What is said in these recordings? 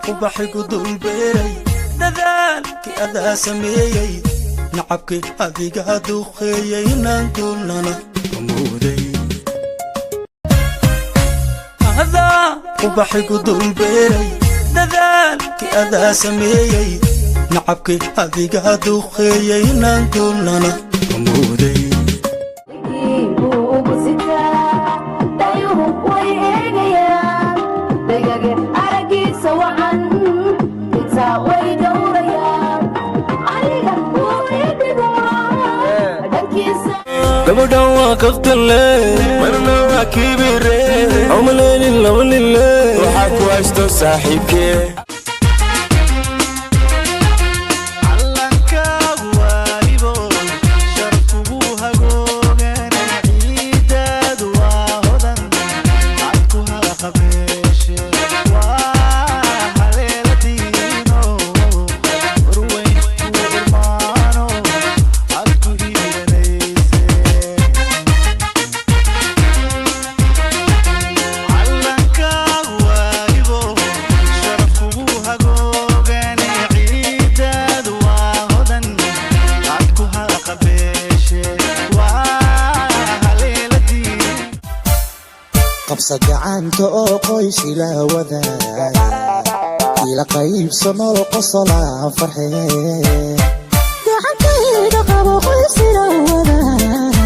Ubaxigu dulbeeray, dadaalkii adaa sameeyey, nacabkii adigaa duqeeyey, inaan duulnana amooday. Adaa ubaxigu dulbeeray, dadaalkii adaa sameeyey, nacabkii adigaa duqeeyey, inaan duulnana amooday. Ugu sitaa dayuhu way eegayaan dagage aragiisa wacan, xitaa way dhowrayaan aniga wuu idhigaa dhankiisa. Gabadhan waa kaftanle, marna waa kibire, umaleynin laba nile waxaa ku haysto saaxiibkee. Callankaagu waalibo sharafkugu hagoogan, ciidaadu waa hodan cad ku halaqabeeshe, waa haleela diino warweyn ku irmaano cad ku hiiranayse. Callankaagu waalibo sharafkugu hagoogan, ciidaadu waa hodan cad ku halaqabeeshe, waa haleela diin. Qabsa gacanta oo qoys ila wadaag, ila qaybso nolol, qosolaan farxee. Gacankayga qabo, qoys ila wadaag.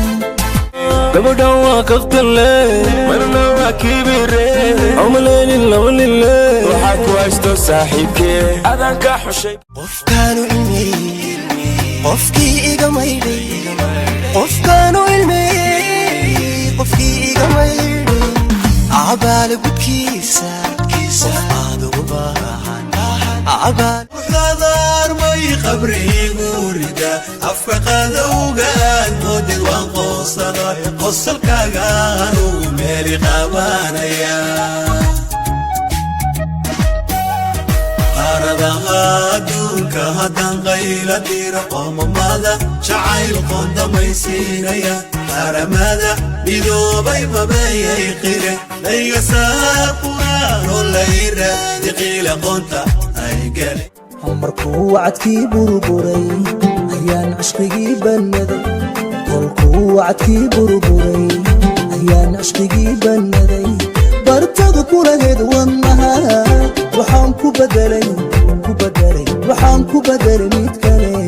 Gabadhan waa kaftanle, marna waa kibire, umaleynin laba nile waxaa ku haysto saaxiibkee, adaan ka xushay. Qofkaanu ilmeeyey, qofkii iga maydhay, qofkaanu ilmeeyey, qofkii iga maydhay, abaal gudkiisa qof aad ugu baahan abaal. Qadaarmay qabrigu rida afka qadowgaan moodid, waan qoosada qosalkaaga anugu meeli qabanaya. Qaaradaha adduunka haddaan qayla diro, qoomamada jacayl qoondamaysiinaya, qaramada midoobay mabayay qire, layga saar quraano layra diqiila qoonta ay gale. Markuu wacadkii burburay ayaan cishqigii bannaday, kolkuu wacadkii burburay ayaan cishqigii bannaday, bartada kulaheed wadnaha waxaan ku bedelay, ku bedelay, waxaan ku bedelay mid kale.